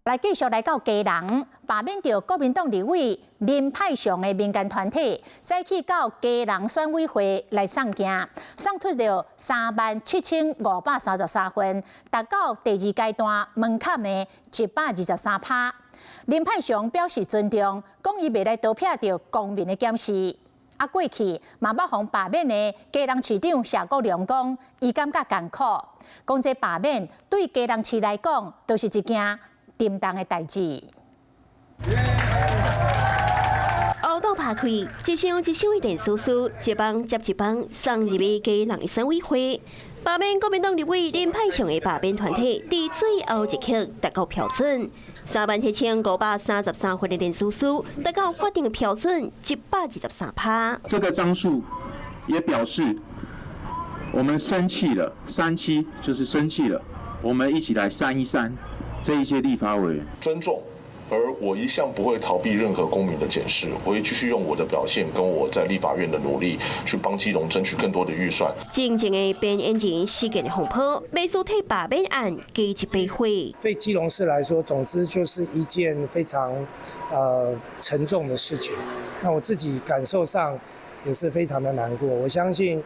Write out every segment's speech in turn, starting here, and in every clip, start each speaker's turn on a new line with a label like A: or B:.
A: 來繼續來到基隆，罷免著國民黨立委林派祥的民間團體，再去到基隆選委會來送件，送出著37,533份，達到第二階段門檻的123%。林派祥表示尊重，講伊袂來逃避著公民的檢視。啊，過去嘛捌予罷免的基隆市長謝國樑講，伊感覺艱苦，講這罷免對基隆市來講，都是一件沉重的代誌。
B: 烏道拍開，一箱一箱的連書書，一枋接一枋送入去基隆的選委會。罷免國民黨立委林派祥的罷免團體，佇最後一刻達到標準，37,533份的連署書，達到法定的標準123%。
C: 這個張數也表示我們生氣了，三七就是生氣了，我們一起來刪一刪這一些立法委員。
D: 尊重，而我一向不會逃避任何公民的檢視，我會繼續用我的表現跟我在立法院的努力，去幫基隆爭取更多的預算。
B: 真正的變演人事件的風波，未輸替罷免案加一把火。
E: 對基隆市來說，總之就是一件非常沉重的事情。那我自己感受上也是非常的難過。我相信，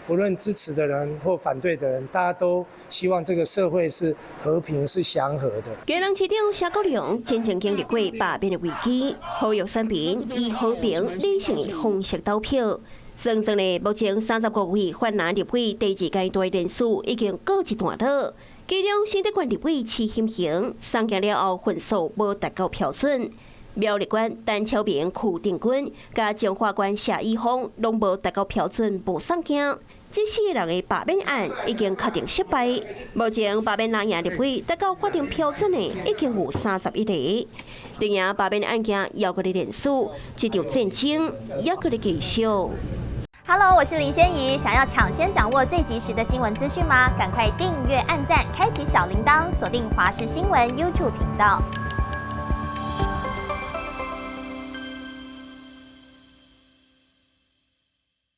E: 不論支持的人或反對的人，大家都希望這個社會是和平、是祥和的。
B: 基隆市長謝國樑真正經歷過罷免的危機，呼籲選民以和平理性的方式投票。算算咧，目前35位泛藍立委第二階段連署已經告一段落，其中新竹縣立委徐欣瑩送件了後，份數無達到標準。苗栗縣陳超明、許定軍佮彰化縣謝以鋒攏無達到標準，無送件。這四個人的罷免案已經確定失敗。目前罷免藍營立委達到法定標準的已經有31個。另外罷免案件猶閣咧連署，這場戰爭猶閣咧繼續。
F: Hello，我是林仙怡。想要搶先掌握最及時的新聞資訊嗎？趕快訂閱、按讚、開啟小鈴鐺，鎖定華視新聞 YouTube 頻道。